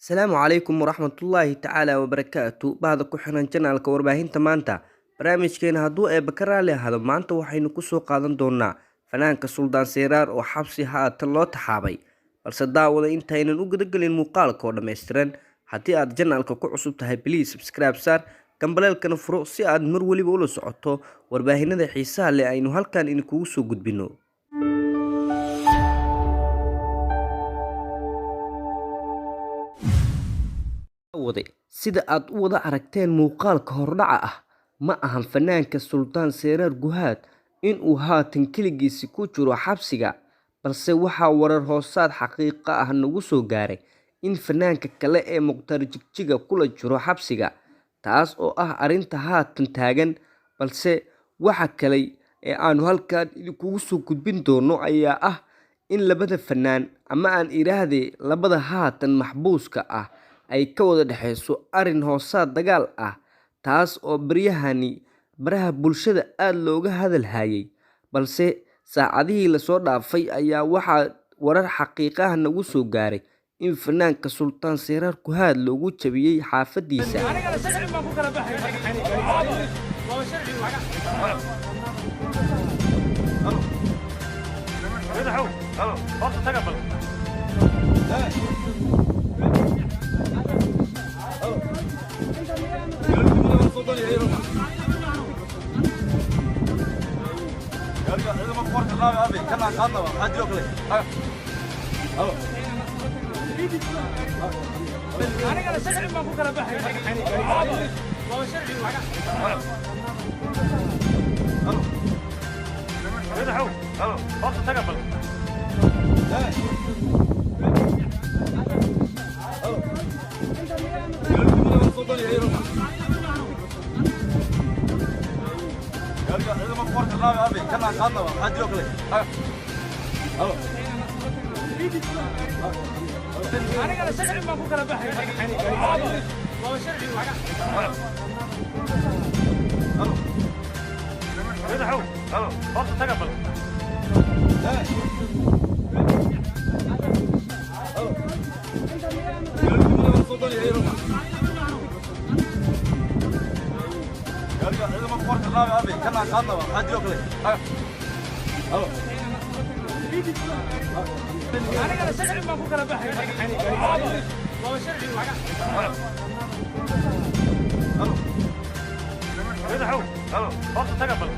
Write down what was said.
Asalaamu calaykum waraxmatullaahi tacaala wabarakaatu. Bahda ku xiran channelka warbaahinta maanta, barnaamijkeena hadduu eebba ka raali ahado, maanta waxaynu kusoo qaadan doonaa fanaanka Suldaan Seyraar oo xabsi haatan loo taxaabay. Balse daawada, intaynan u gudagelin muuqaalka oo dhammaystiran, haddii aad channelka ku cusub tahay, please subscribe saar, gambaleelkana furo si aad mar weliba ula socoto warbaahinada xiisaha leh aynu halkan idinkugu soo gudbino. Wade, sida aad u wada aragteen muuqaalka hordhaca ah, ma ahan fanaanka Suldaan Seyraar Guhaad inuu haatan keligiisi ku jiro xabsiga, balse waxaa warar hoosaad xaqiiqo ah nagu soo gaaray in fanaanka kale ee Mukhtaar Jigjiga kula jiro xabsiga, taas oo ah arrinta haatan taagan. Balse waxa kale ee aanu halkan idinkugu soo gudbin doono ayaa ah in labada fanaan, ama aan idhaahdee labada haatan maxbuuska ah, ay ka wada dhexeyso arrin hoosaad dagaal ah, taas oo baryahani baraha bulshada aada looga hadal hayay. Balse saacadihii lasoo dhaafay ayaa waxaa warar xaqiiqaha nagu soo gaaray in fanaanka Sultaan Seyraar Guhaad loogu jabiyey xaafadiisa. Anigana sharci baan ku kala baxay. Waa sharci. Madaxow, horta taga bal. Anigana sharci baan ku kala baxay. Waa sharci. Madaxow, horta taga bal. Anigana sharci baan ku kala baxay. Waa sharci. Madaxow, horta taga bal. Anigana sharci baan ku kala baxay. Waa sharci. Madaxow, horta taga bal.